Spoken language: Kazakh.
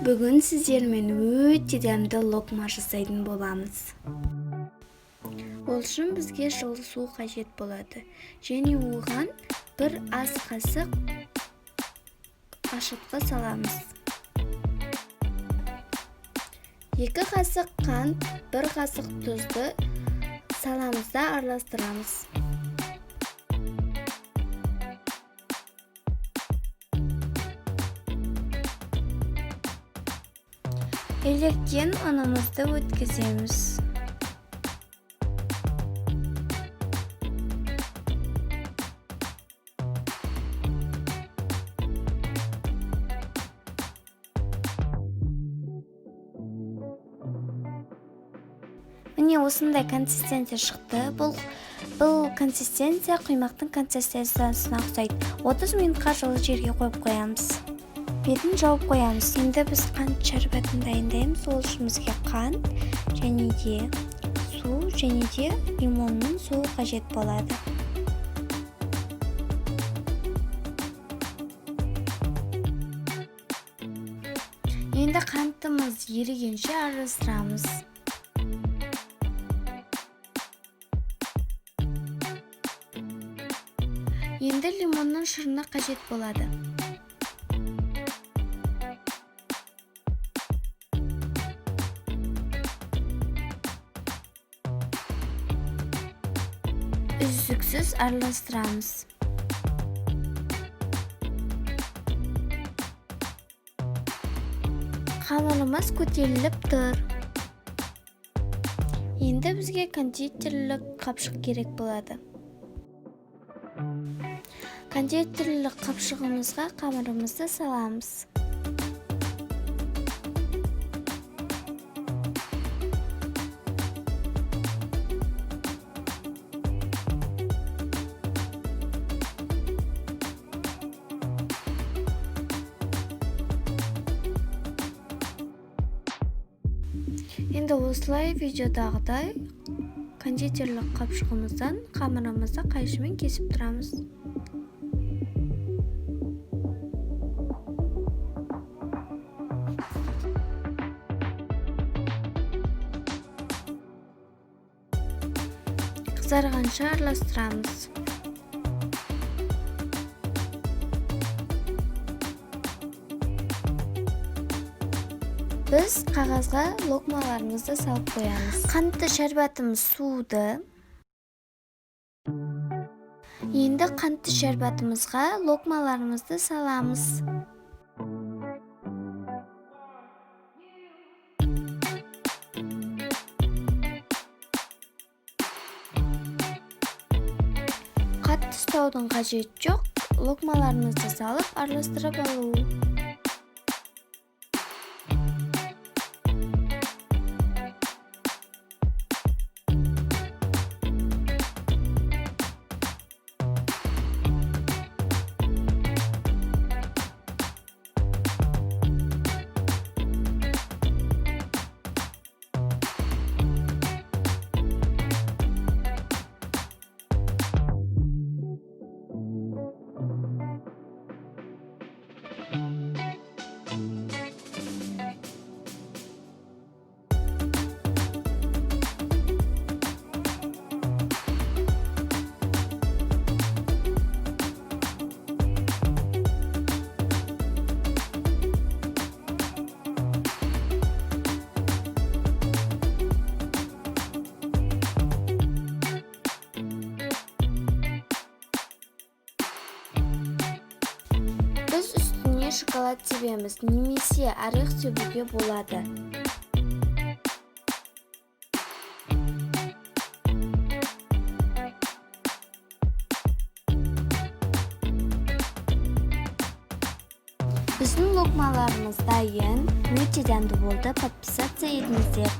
Бүгін сіздермен өте дәмді локма жасайтын боламыз. Ол үшін бізге жылы су қажет болады. Және оған бір ас қасық ашытқы саламыз. 2 қасық қант, 1 қасық тұзды саламыз да араластырамыз. Електен ұнымызды өткіземіз. Міне осындай консистенция шықты. Бұл консистенция құймақтың консистенциясына ұқсайды. 30 минутқа жылы жерге қойып қоямыз. Бетін жауып қоямыз. Енді біз қант шәрбатын дайындаймыз. Ол үшін бізге қант және де су және де лимонның суы қажет болады. Енді қантымыз ерігенше араластырамыз. Енді лимонның шырыны қажет болады. Үздіксіз араластырамыз. Қамырымыз көтеріліп тұр. Енді бізге кондитерлік қапшық керек болады. Кондитерлік қапшығымызға қамырымызды саламыз. Енді осылай видеодағыдай кондитерлік қапшығымыздан қамырымызды қайшымен кесіп тұрамыз. Қызарғанша араластырамыз. Біз қағазға локмаларымызды салып қоямыз. Қантты шәрбатымыз суыды. Енді қантты шәрбатымызға локмаларымызды саламыз. Қатты ұстаудың қажеті жоқ. Локмаларымызды салып араластырып алу. Біз үстіне шоколад себеміз, немесе орех себуге болады. Біздің локмаларымыз дайын, өте дәмді болды. Подписаться етіңіздер.